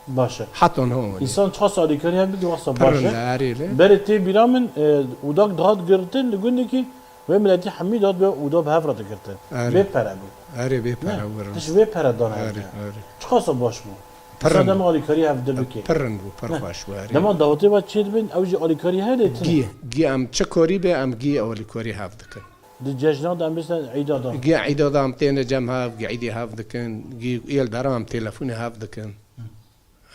Baş e. Heta niha wanê. Însan çiqas alîkarî hev bike, wasa baş e. Pir in, erê le. Berê tê bîra min, e, ûdak dihat girtin li gundekî, wê miletî hemî dihat bê ûda bi hev re digirtin. Erê. Bê pere bû. Erê, bê pere Ne? wir. Tişt vê pere dana Erê, hev. erê. Çiqasa baş bû. Pir Însan in. dema alîkarî hev dibike. Pir in bû, pir Ne? xweş bû, erê. Dema dawetê ve çê dibin, ew jî alîkarî hev dê tine. Gî, gî em çi karî be, em gî alîkarî hev dikin. Di cejna de em bêjin îda de. Gî îda de em têne cem hev, gî îdî hev dikin, gî êl dera em telefonê hev dikin.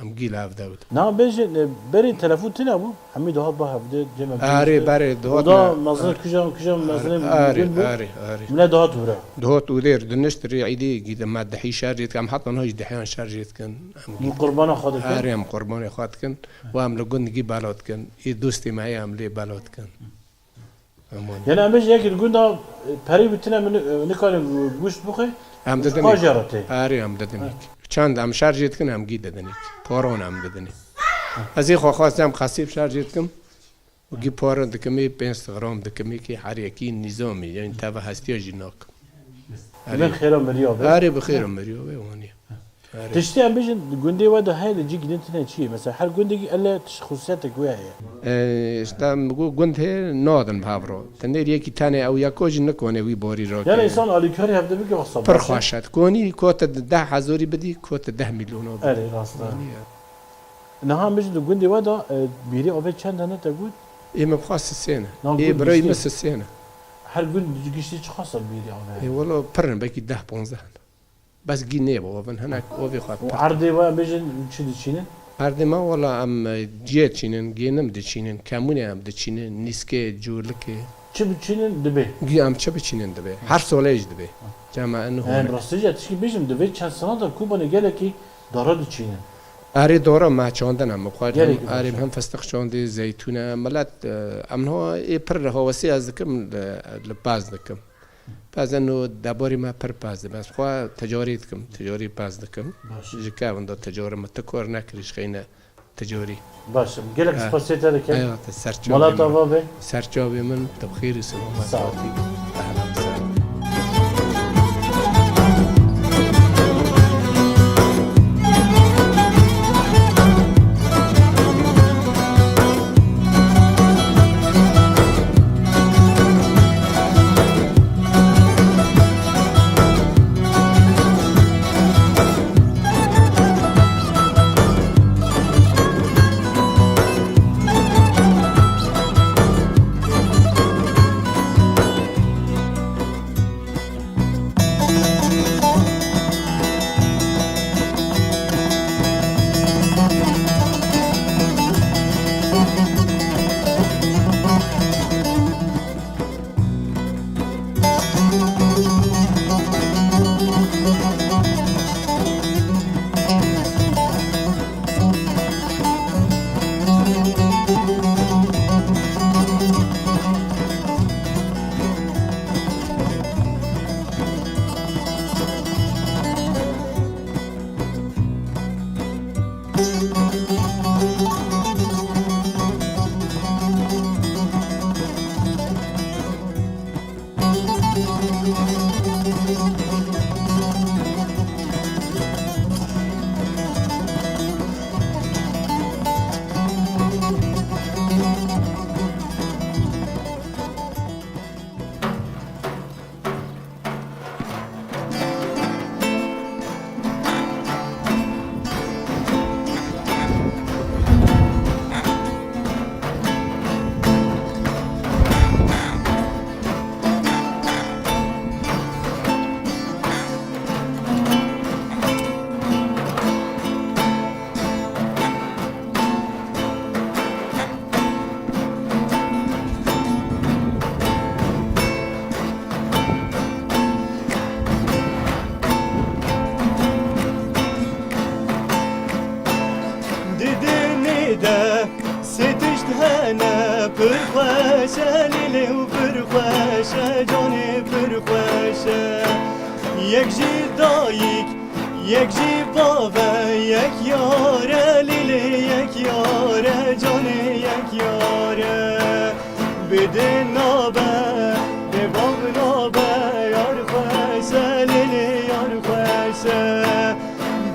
Em gî li hev de wit. Na bêjin, e, berê telefon tune bû. Hemî dihat ba hevdê, cem em Arê, bêjin. Berê, dihat Oda me, mezin ar-, kuja, kuja ar-, mezin arê, bû. Arê, arê. Mine dihat wira. Dihat û dêr dinişt rê îdî gî de me dihî şer jê dikin. Em heta niha jî diheyan şer jê dikin. Em gî Em qurbana xwe dikin. Arê, em qurbanê xwe dikin. Û em li gund gî bela dikin. Ê dostê me heye em lê bela dikin. Em wan. Yani em bêjin yekî li gunda, e, perî bi tine min, e, nikare guşt bixwe, Em didin. Ji xwe jê re tê. Arê, em didin. Ha. Çend em şer jê dikin, em gî didin. Poron em didin. Ez ê xwe xwestem qesîb şer jê dikim. Û gî poron dikim, ê pênc gram dikim, ê kî her yekî nîzamî, yani teva hestiya jî nakim. Arê. Min xêra miriya be. Arê bi xêra miriya be, waniye. Arê. Tiştê em bêjin, di gundê we de heye, li cî gînin tine çi ye? Mesela her gundekî ele tişt xusûsiyetek wê heye. Ee, işte, em gu-, gund heye nadin bi hev re. Tenê yekî tenê ew yeko jî nikone wî borî rakê. Yani insan alîkarî hevde bike wexsa Pir baş e. Xweş e. Konî kote deh hezorî bidî, kote deh milyon bidî. Erê, rast e. Konî ya. Niha em bêjin di gundê we de, e, bîrê avê çend hene te got? Ê min xwest sisê ne. Nan Ê gund birayî giştî. Min sisê ne. Her gund giştî çiqas e bîrê avê? Ê welo pir in, belkî deh ponzdeh in. Bes gî nê bavin, hinek ovê xwe Û pir. Erdê we em bêjin çi diçînin? Erdê me wela em, e, ciyê çînin, gênim diçînin, kemûnê em diçînin, nîskê, cûrlikê. Çi biçînin dibê? Gî em çi biçînin dibê. Her solê jî dibê. Cema en Em hone. Rastî jî tişkî bêjim dibê çend sena de Kobanê gelekî dara diçînin. Erê dara me çandin em xwe Gelekî erê baş. Hem fistiq çandê, zeytûne, milet, e, em niha ê pir hawesê ez dikim, li, li pez dikim. Pez eno debarê me pir pez dibe. Ez xwe ticarî dikim, ticarî pez dikim. Baş. Ji kevin de ticarî me ti kar nekirî, ji xeyne ticarî. Baş, gelek Ha. Spasiyê te dikim. Eyvallah, te serçavê Mala min. Tava be. Serçavê min, te bi xêr û selamet Sağ ol. Hatî. Ehlen sehlen. Di dinê de sê tişt hene, pir xweş e lîlê û pir xweş e canê, pir xweş e. Yek jî dayik, yek jî bav e, yek yar e lîlê, yek yar e canê, yek yar e. Bê dê nabe, bê bav nabe, yar xweş e lêlê, yar xweş e.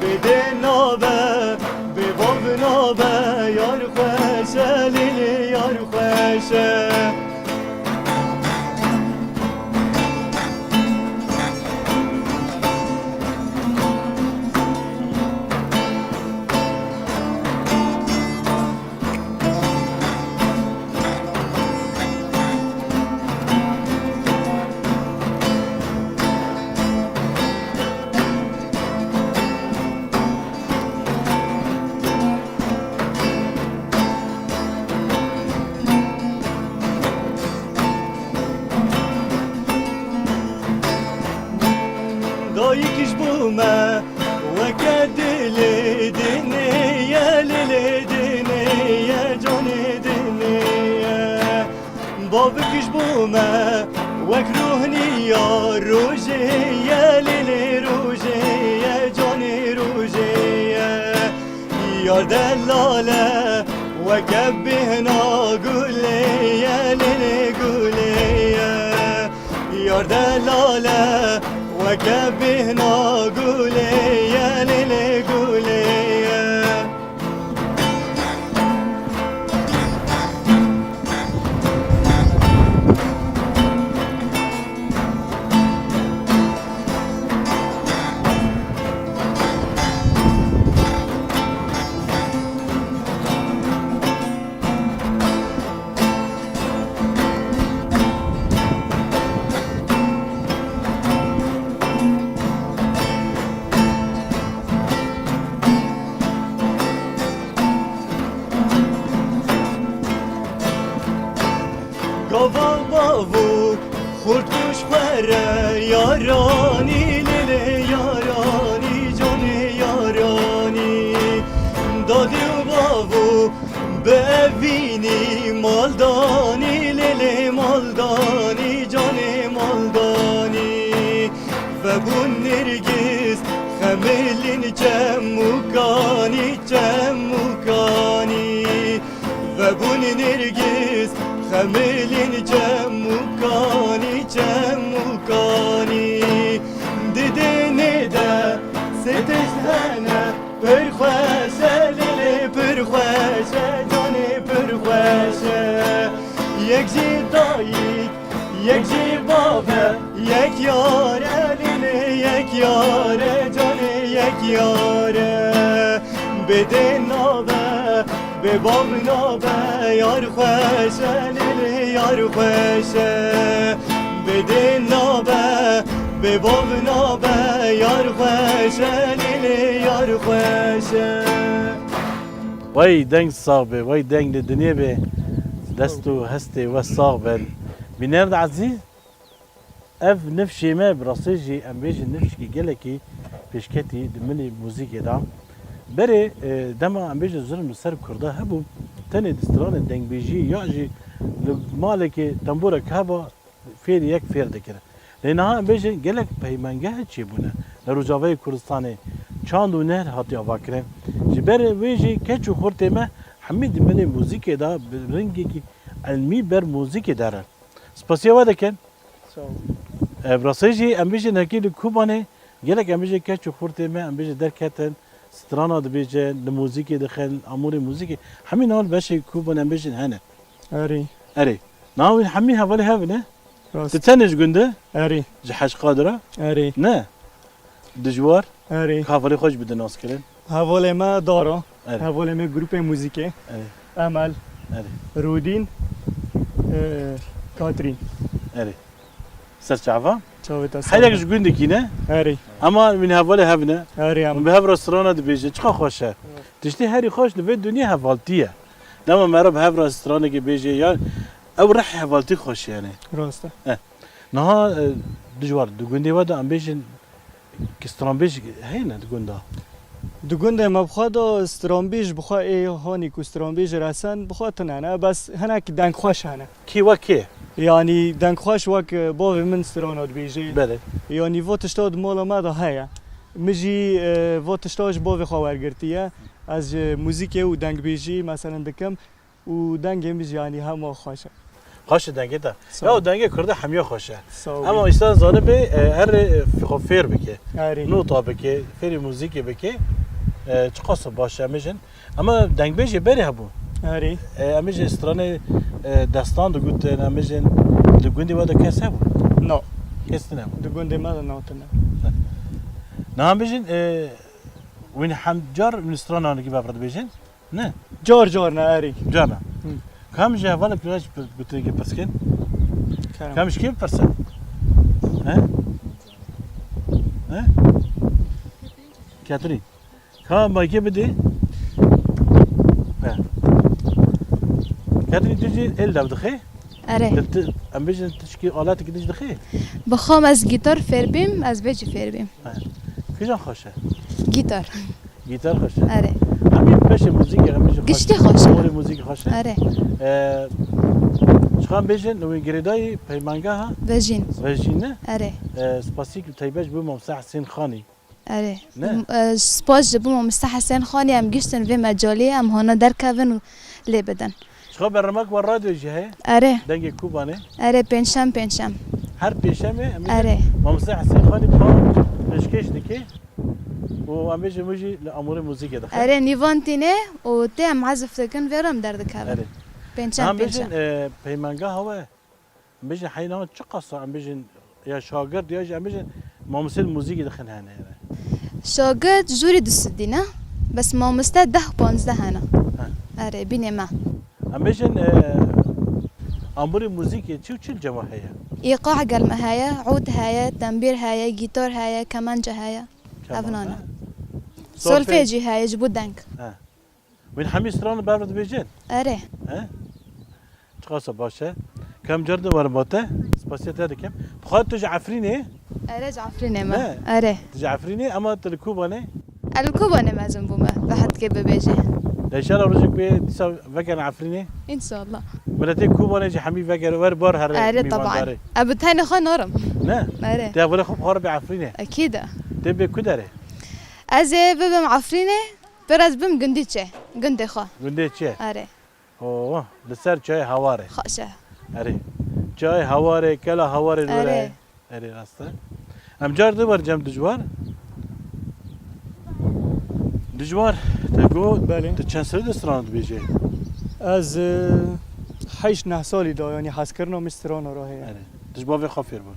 Bê dê nabe, bê bav nabe, yar xweş e lêlê, yar xweş e. Rojê ye lêlê, rojê ye canê, rojê ye. Yar delale weke bêhna gulê ye lêlê, gulê ye. Yar delale weke bêhna gulê ye lêlê, gulê ye. Gava bavo xurt kuş xwere yaranî, lêlê yaranî, canê yaranî. Dadî û bavo bi evînî maldanî, lêlê maldanî, canê maldanî. Vebûn nêrgiz xemilîn çemûkanî, çemûkanî. Vebûn nêrgiz xemilîn çemûkanî, çemûkanî. Di dênê de sê tişt hene, pir xweş e lêlê, pir xweş e canê, pir xweş e. Yek jî dayik, yek jî bav e, yek yar e lêlê, yek yar e canê, yek yar e. Bê dê nabe, bê bav nabe, yar xweş e lêlê, yar xweş e. Bê dê nabe, bê bav nabe, yar xweş e lêlê, yar xweş e. Vay deng sax be, vay deng li dinyê be. Dest û hestê we sax bin. Bîner de ezîz, ev nifşê me, bi rastî jî em bêjin nifşkî gelekî pêşketî di milê muzîkê de. Berê, e, dema em bêjin zulm li ser Kurda hebû, tenê di stranê dengbêjiyê ya jî li malekê temborek heba fêrî yek fêr dikirin. Lê niha em bêjin gelek peymengeh çêbûne li Rojavayê Kurdistanê, çand û nehr hatiye avakirin. Ji ber wê jî keç û xurtê me hemî di milê muzîkê de bi ringekî ilmî ber muzîkê derin. Spasiya we dikin. Sağ ol. E, bi rastî jî em bêjin hekî li Kobanê gelek em bêjin keç û xurtê me em bêjin derketin, strana dibêjin, li muzîkê dixin, amûrê muzîkê. Hemî niha li beşê Kobanê em bêjin hene. Erê. Erê. Niha wî hemî hevalê hev ne? Rast. Tu tenê ji gund î? Erê. Ji Hecqadir î? Erê. Ne? Dijwar? Erê. Ka hevalê xwe jî bide naskirin. Hevalê me Dara. Erê. Hevalê me grûpê muzîkê. Erê. Emel. Erê. Rûdîn. E, Katrîn. Erê. Ser çava? Çavê te sağ be. Herek ji gundekî ne? Erê. Ama wîn hevalê hev ne? Erê, em. Hûn bi hev re strana dibêjin. Çiqa xweş e. Tiştê herî xweş li vê dinyê hevaltî ye. Dema meriv bi hev re stranekê bêje ya, ew rihê hevaltî xweş e yani. Rast e. Eh. Niha, e, dijwar, di gundê we de em bêjin ki stranbêj heye ne di gunda? Di gundê me bi xwe de stranbêj bi xwe ê hanî ku stranbêj resen bi xwe tune ne, bes hinek dengxweş hene. Kî wek kê? Yanî dengxweş wek, e, bavê min strana dibêje. Belê. Yanî va tişta di mala me de heye. Min jî, e, va tişta ji bavê xwe wergirtiye. Ez ji muzîkê û dengbêjî meselen dikim. Û dengê min jî yanî hema xweş e. Xweş e dengê te. Sağ ol. Ya dengê Kurda hemiya xweş e. Sağ ol. Ama îstan zanibê, e, herê, e, xwe fêr bike. Erê. Nota bike, fêrî muzîkê bike. E, çiqas baş e, em bêjin. Ama dengbêjê berê hebû. Erê. E, em bêjin stranê, e, destan digotin, em bêjin di gundê we de kes hebû? No. Kes tune hebû? Di gundê me de no tune. Niha em bêjin, e, wîn hemcar wîn stranan ki bev re dibêjin? Ne? Car car ne, erê. Cana. Hı. Kam ji hevalek re ji pir-, gotinekê pirs kin? Kerem. Kam ji kê bipirsin? He? He? Katrîn. Ka maykê bidê. He. Katrîn, tu jî el dev dixê? Erê. Tu, tu, em bêjin tu çikî aletekî din jî dixê? Bi xwe ez gîtar fêr bîm, ez vê jî fêr bîm. He. Kîjan xweş e? Gîtar. Gîtar xweş e. Erê. Hemî beşê muzîkê, hemî jî xweş e. Giştî xweş e. Holê muzîkê xweş e. Erê. Ee, Çiqan bêjin, wî girêdayî peymangeha Vejîn. Vejîn ne? Erê. E, spasîk taybet ji bo Mamoste Hesên Xanî. Erê. Ne? M-, e, spas ji bo Mamoste Hesên Xanî em giştin vê mecalê, em hana derkevin û lê bidin. Çiqa bernamek wa radyo jî heye? Erê. Dengê Kubanê? Erê, pênçşem, pênçşem. Her pênçşemê em bêjin Erê. Mamoste Hesên Xanî pa pêşkêş dike û em bêjin wî jî li amûrê muzîkê dixe. Erê, nîvan tîne û tê em ezif dikin vê re em derdikevin. Erê. Pênçşem, Em bêjin, pênçşem. e, peymangeha we Em bêjin heyna çi qasa em bêjin ya şagird ya jî em bêjin mamosteyên muzîkî dixin hene eve. Şagird jûrî du sedî ne. Bes mamoste deh panzdeh hene. He. Erê, bînê me. Em bêjin, e, amûrê muzîkê çi û çi li cem we heye? Îqa gel me heye, ûd heye, tembîr heye, gîtar heye, kemence heye. Keman, Ev nane. he. Solfej. Solfejî heye ji bo deng. He. Wîn hemî stran ber dibêjin? Erê. He? Çiqasa baş e. Kem car de werim ba te. Spasiya te dikim. Bi xwe tu ji Efrînê? Erê, ji Efrînê me. Ne? Erê. Tu ji Efrînê, ama tu li Kobanê? Ez li Kobanê mezin bûme, bi hetkê bibêje. De înşallah rojek bê dîsa vegerin Efrînê? Înşallah. Miletê Kobanê jî hemî vegerin, wer bar here Erê, mîvandarê. Taban. Ez bi tenê xwe narim. Ne? Erê. Te vere xwe bi xwe re bê Efrînê? Ekîd e. Te bê ku derê? Ez ê bibim Efrînê, pir ez bim gundî çê, gundê xwe. Gundê çê? Erê. Oo, li ser çayê Hawarê. Xweş e. Erê. Çayê Hawarê, kela Hawarê li Erê. were. Erê, rast e. Em car de wer cem Dijwar. Dijwar, te got, Belê. tu çend serî de stran dibêjê? Ez, e, heşt neh salî da, yanî hezkirina min strana re heye. Erê. Tu ji bavê xwe fêr bû?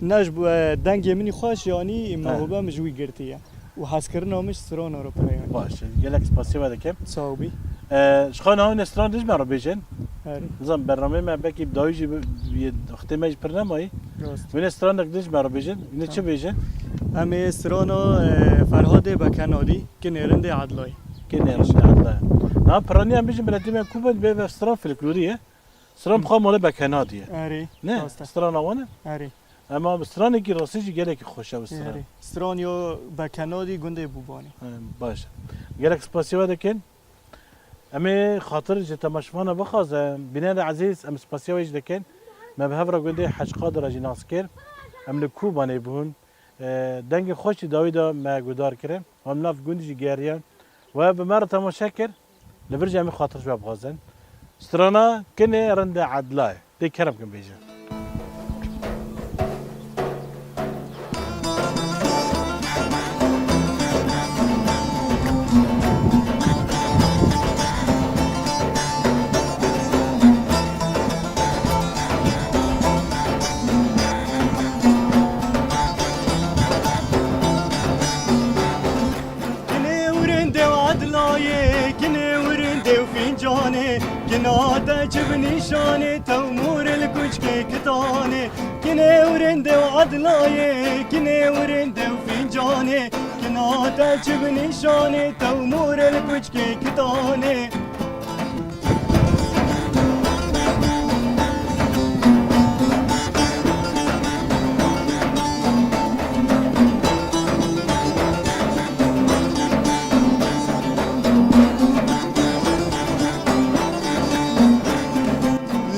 Ne ji bo, e, dengê min î xweş, yanî He. mewhibe min ji wî girtiye. Û hezkirina min ji strana re pire ye. Baş e. Gelek spasiya we dikim. Sağ ol bî. E, ji xwe niha wî ne stran dij me re bêjin. Erê. Nizam bernameyê me belkî bi dawî jî bi, bi, wextê me jî pir nemayî. Rast. Wî ne stranek dij me re bêjin. Wî ne çi Tamam. bêjin? Em ê strana, e, Ferhadê Bekenadî, Kinê Rindê Edlayê. Kinê Rindê Edlayê. Na piraniya em bêjin miletê me ku bin bê ve stran folklorî ye. Stran bi xwe malê Bekenadî ye. Erê. Ne? Rast e. Strana wan e? Erê. Ema bi stranekî rastî jî gelekî xweş e bi stran. Erê. Straniyo Bekenadî gundê Bûbanê. He, baş. Gelek spasiya we dikin. Em ê xatir ji temaşevana bixwazin. Bînerê ezîz, em spasiya we jî dikin. Me bi hev re gundê Hec Qadir re jî nas kir. Em li Kobanê bûn. E, dengê xweş jî dawî de me guhdar kirin. Em nav gund jî geriyan. We bi me re temaşe kir. Li vir jî em ê xatir ji we bixwazin. Strana Kinê Rindê Edlayê. Tê kerem kin bêjin. Kinê û rindê û edlayê, kinê û rindê û fîncanê, kina te çi bi nîşanê, tew morê li kuçkê kitanê. Kinê û rindê û edlayê, kinê û rindê û fîncanê, kina te çi bi nîşanê, tew morê li kuçkê kitanê.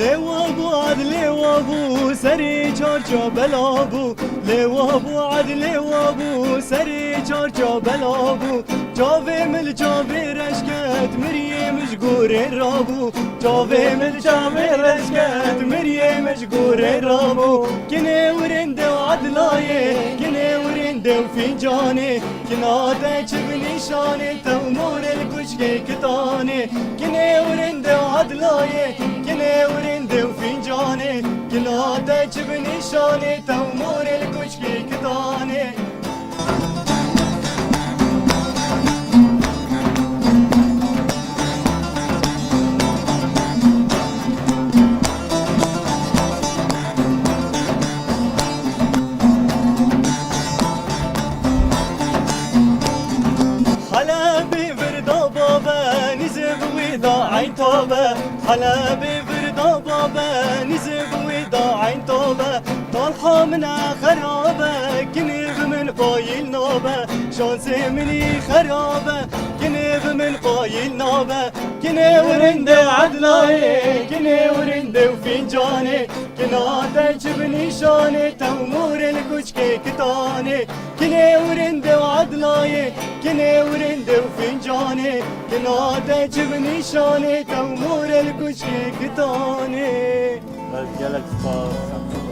Lê wa bû, ed lê wa bû, serê çarça bela bû. Lê wa bû, ed lê wa bû, serê çarça bela bû. Çavê min li çavê reş ket, miriyê min ji gorê rabû. Çavê min li çavê reş ket, miriyê min ji gorê rabû. Kinê û rindê û edlayê, kinê û rindê û fîncanê, kina te çi bi nîşanê, tew morê li kuçkê kitanê. Kinê û rindê û edlayê, kinê û rindê û fîncanê, kina te çi bi nîşanê, tew morê li kuçkê kitanê. Helebê vir da babe, nîzê bi wê da eyn tabe. Helebê vir da babe, nîzê bi wê da eyn tabe. Talha min e xerabe, kinê bi min qayîl nabe. Şansê min î xerab e, kinê bi min qayîl nabe. Kinê û rindê û edlayê, kinê û rindê û fîncanê. Kina te çi bi nîşanê, tewmûrê li kuçkê kitanê. Kinê û rindê û edlayê, kinê û rindê û fîncanê. Kina te çi bi nîşanê, tewmûrê li kuçkê kitanê. Gelek spas.